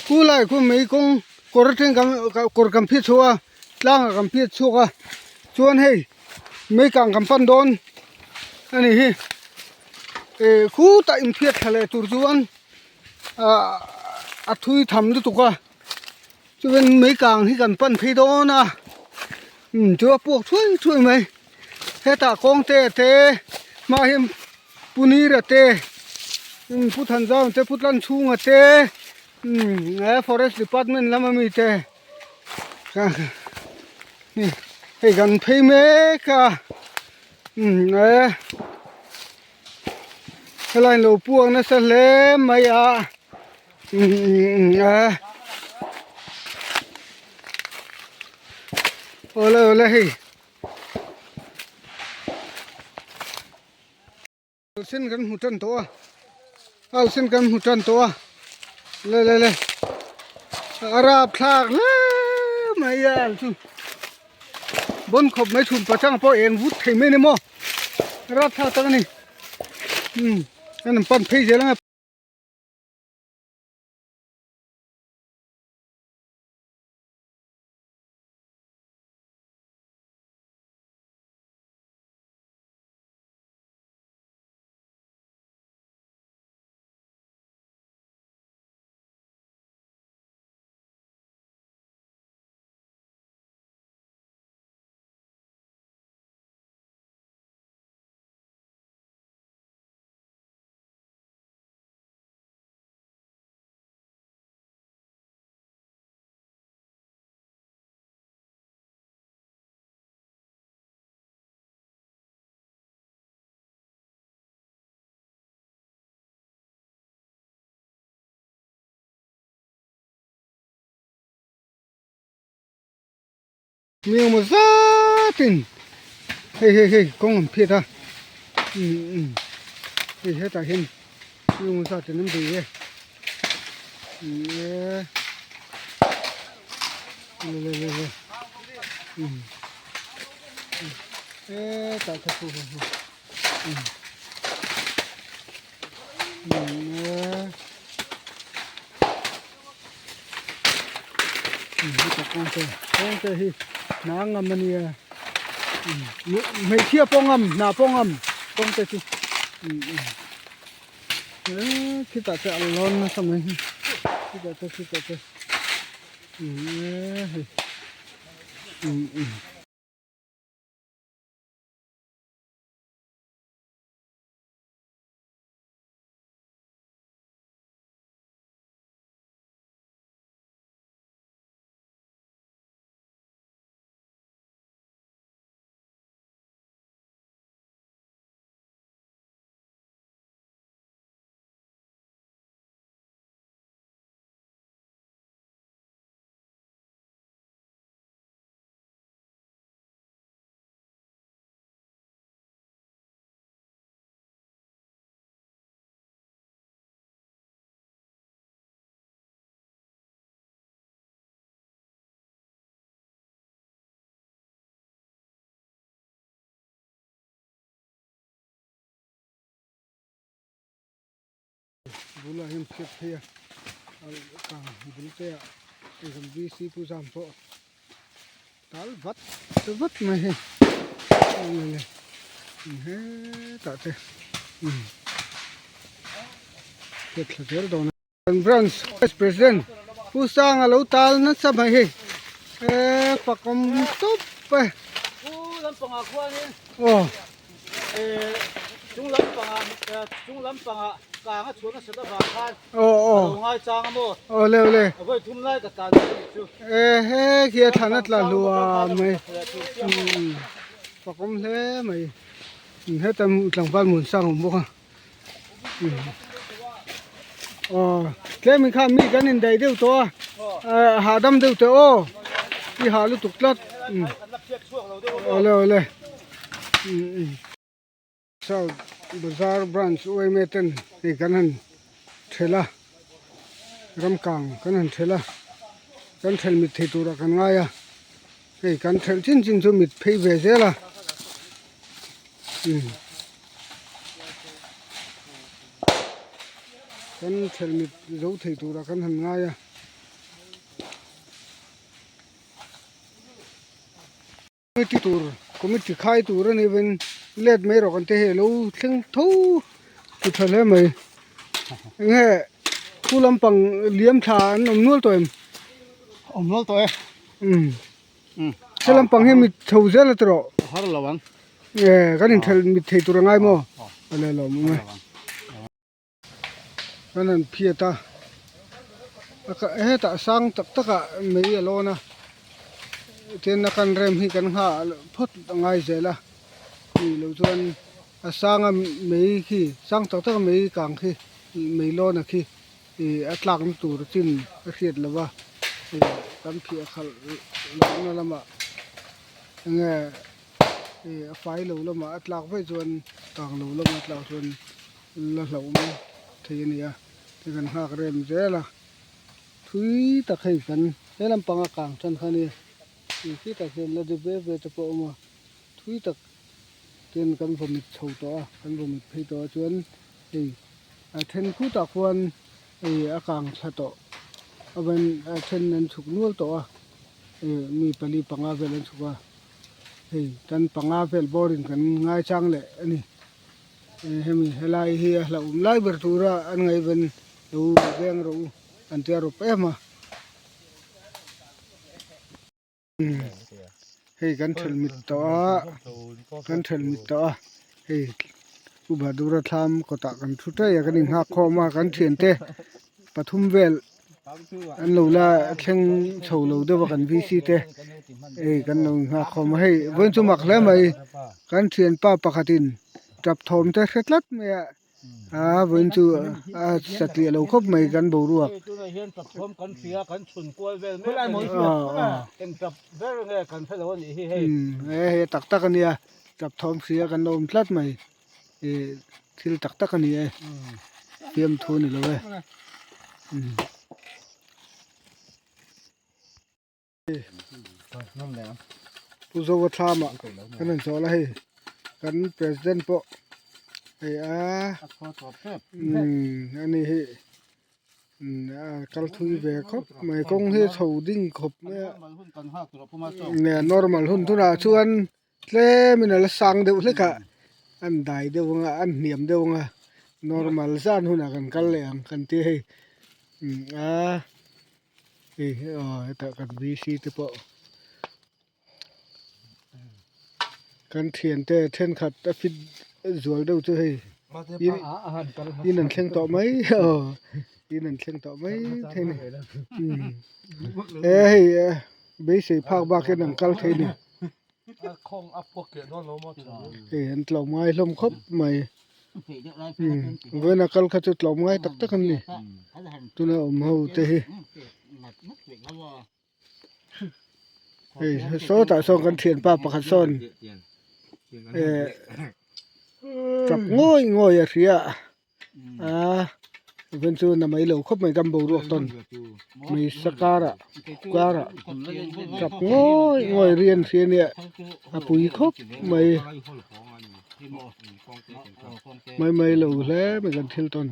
Khu lai khu mei kawng kawr atang kan kawr kan phiat chhuak a tlang ah kan phiat chhuak a chuan hei mei kang kan pan dawn a ni hi eh khutah inphiat thla leh tur chuan ah a thui tham lutuk a chuan mei kang hi kan pan phei dawn a umm chu a puak thuai thuai mai hetah kawng te te hmaah hian Punira te umm Pu Thanzau te Pu Tlanchhunga te umm he forest department lama mi te hei kan phei mek a umm e helai lo puak nasa hle mai a umm e awle awle hei. Alsen kan hmu tan tawh a alsen kan hmu tan tawh a le le le a rap thlak hle mai a al chu bawn khawp mai chhun pachang pawh eng vut thei mai a ni maw a rap thlak tak a ni umm kan han pan phei zel ang a. Mi engemaw zatin hei hei hei kawng an phiat a umm hei hetah hian mi engemaw zatin an bei e umm e le le le umm hetah te pawh umm umm e. Kawngte hi hna ngam a nia hmeichhia pawh ngam hna pawh ngam kawngte chu khitah te a lawn nasa mai hi khitah te khitah te hei. Bulah hian phiat phei a kang bul te ah hei kan VC pu zam pawh tal vat vat mai hei hetah te phiat thla zel dawn a. Kan branch vice president Pu Sanga lo tal nasa mai hei e pakawm tawp e. Pu lampangah khuanin aw chung lampangah chung lampangah kang a chhuah nasat avang khan aw aw a lo ngaichang a maw aw le le vawi thum lai ka tlan dawn anih chu e he khi a thlan a tla hluam mai pakawm hle mai heta tlangval hmun sang awm bawk a. Aw tlem in khan mi kan indaih deuh tawh a hahdam deuh teh aw i hah lutuk tlat awle awle south bazar branch yma ten hei kan han thelh a ramkang kan han thelh a kan thelh mit thei turah kan ngai a hei kan thelh chin chin chu mit phei ve zel a. Kan thelh mit zo thei turah kan han ngai a. Committee tur committee khai tur a ni vin let mai rawh kan te hi alo thleng tho ti tha hle mai enge khu lampang liam thla an awm nual tawh em? Awm nual tawh e. Umm he lampang hi mit chho zel a tawh har lo ang. E kan inthelh mit thei tur a ngai maw? Awle lawm awm e. Kan han phiat a hetah sang tak takah mei a lawn a tin a kan rem hi kan nghah phawt a ngai zel a nih loh chuan a sanga mei khi sang tak taka mei kang khi mei lawn a khi ih a tlakna tur chin a hriat loh a ih kan phiah khalh lohna lamah enge ih a fai lo lamah a tlak vaih chuan kang lo lamah a tlak chuan. La hlauhawm thei a ni a ti kan nghak rem zel a thui tak hei kan he lampang a kang tan kha nia tih khi tak hian la de ve ve te pawh a awm a thui tak ten kan vawmit chho tawh a kan vawmit phei tawh a chuan hei a then khutah khuan hei a kang thla tawh a ban a then an chhuk nual tawh a eh mi pali panga vel an chhuk a hei tan panga vel bawrin kan ngaichang leh a ni. Hemi helai hi a hlauhawm lai ber tura an ngaihven lo veng rawh u an tia rawp em a hei kan thelh mit tawh a kan thelh mit tawh a hei Pu Bahadura thlam kawtah kan thu ṭaih a kan inghak khawm a kan thiante pathum vel an lo la thleng chho lo deuh a kan VC te hei kan lo inghak khawm a hei vawiin chu mak hle mai kan thianpa pakhatin tap thawm te hre tlat mai a aa vawiin chu a satliah lo khawp mai kan boruak umm he hei tak tak a nia tap thawm hria kan lo awm tlat mai. Ih thil tak tak a ni e fiamthu a ni lo e Pu Zoa thlam ah kan rawn chawl a hei kan president pawh hei a umm ani hi a kal thui ve khawp mai kawng hi a chho ding khawp mai a normal hun tunah chuan. Tlemin a la sang deuh hlek a an dai deuh ang a an hniam deuh ang a normal zan hunah kan kal leh ang kan ti hei a hei aw hetah kan VC te pawh kan thiante thenkhat a fit zual deuh chu hei in an thleng tawh mai aw in an thleng tawh mai thei a ni e hei beisei phak bak hian an kal thei a ni. Hei an tlawm ngai hlawm khawp mai vawiin a kal kha chu tlawm ngai tak tak an ni tuna awm ho te hi hei sawtah sawn kan thianpa pakhat sawn eh tap ngawih ngawih a hria a. A vawiin chu na mai lo khawp mai kan boruak tawn mai sakarah karah tap ngawi ngawi rian hria ania a pui khawp mai mai mai lo hle mai kan thil tawn.